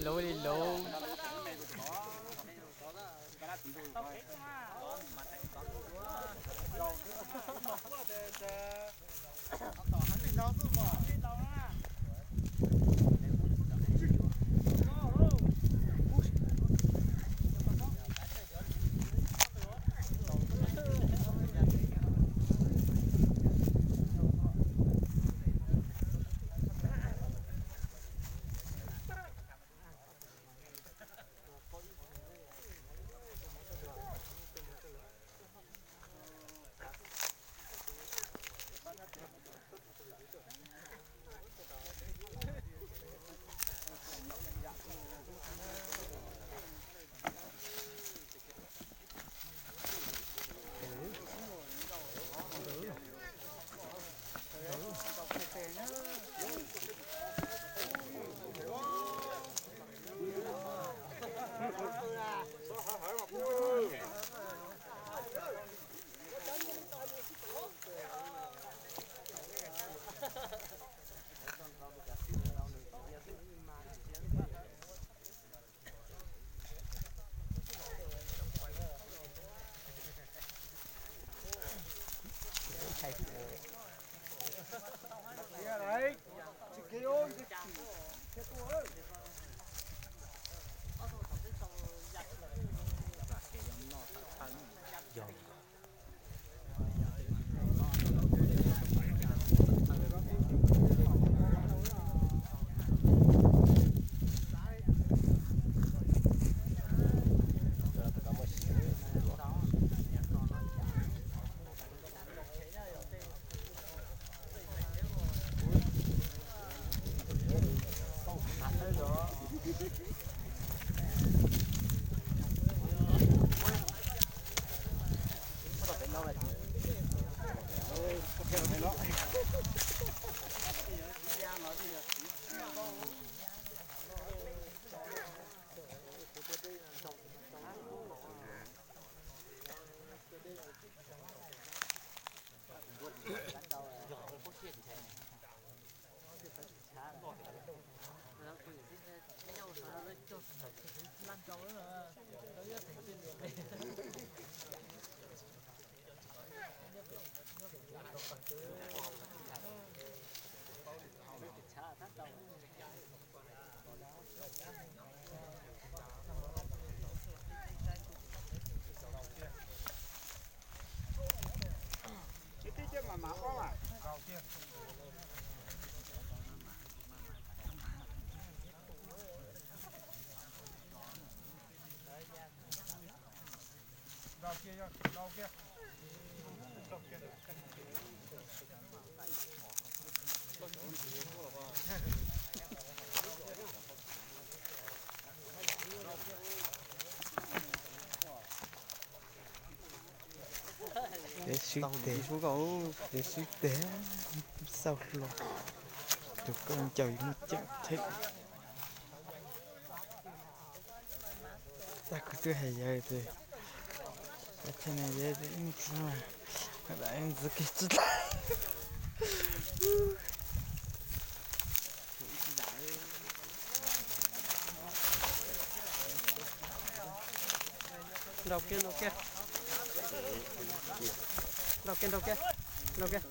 Lov li lov. Dev swb tes, dev swb tes, xauj hlo. Tus koj ncaws muaj ceem thiab. Tag kuv twb hais yawg tias, yawg txheej no yawg ib ntxwv mas, ib ntxwv kiag tsis tau. Nrau kiag, nrau kiag. Nrau kiag, nrau kiag, nrau kiag.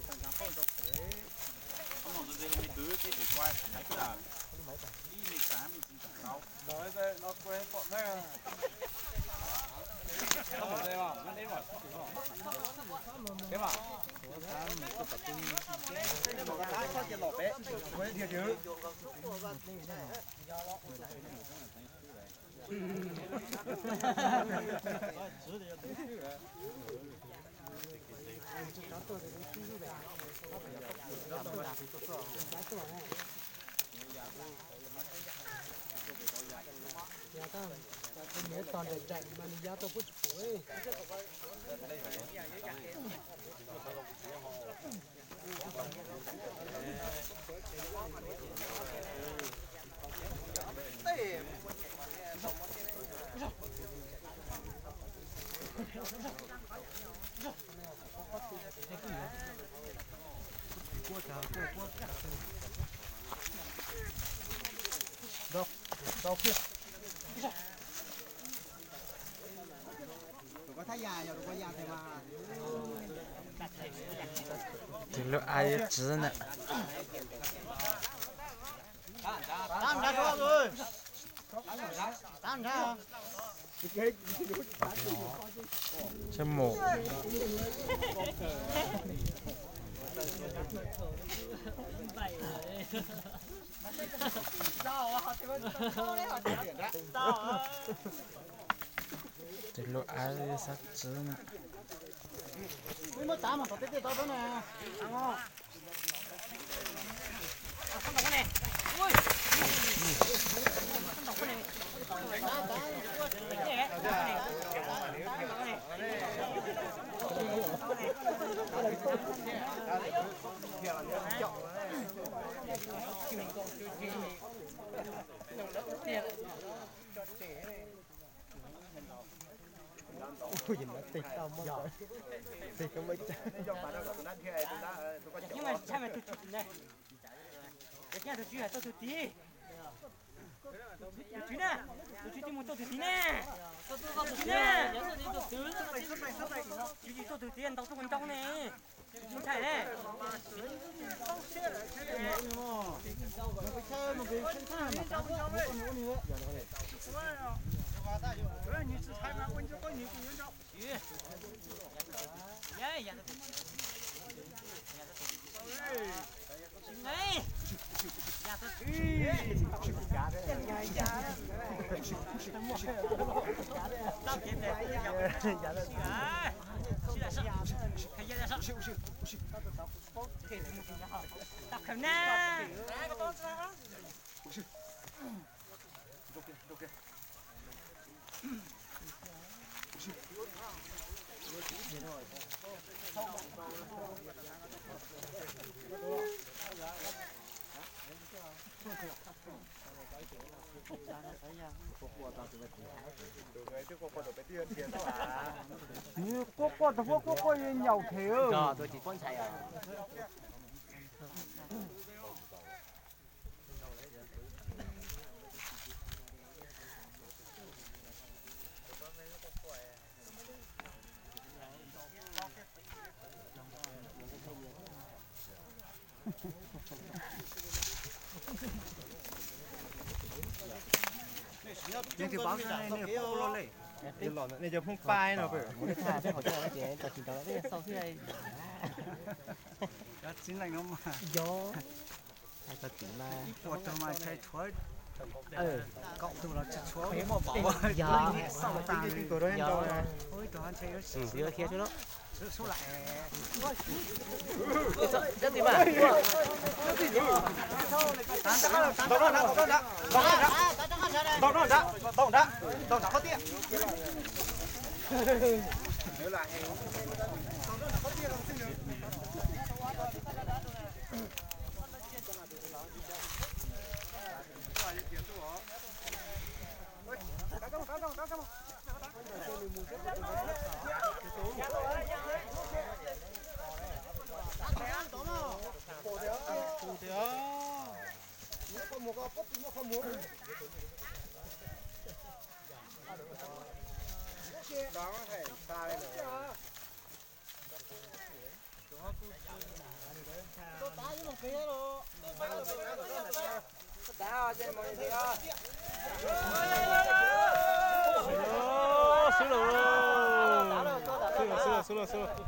Nrau. Tus lub ab yuav txwv na. Tsab mus. Tus lub ab xab txwv na. Tus tswv na, tus tswv twb mus tau tus tid ne. Tus tid ne. Tswv tsis tau tus tid ntau tuaj ntau ne. Ntshai ne. Kuj quaj rau, kuj quaj, kuj quaj nyaum them. Nej twb paub nej phooj loj le, nej cov phooj pab no. Tsis leej no mas. Ib puas tug mas ntshai tshuav kaum tug los tsis tshuav, muaj vauv xauj tas li. Ib tug ntshai. Ntaus nram, ntaus nram, ntaus nram, ntaus nram qhov tiaj. Xwb los, xwb los, xwb los, xwb los.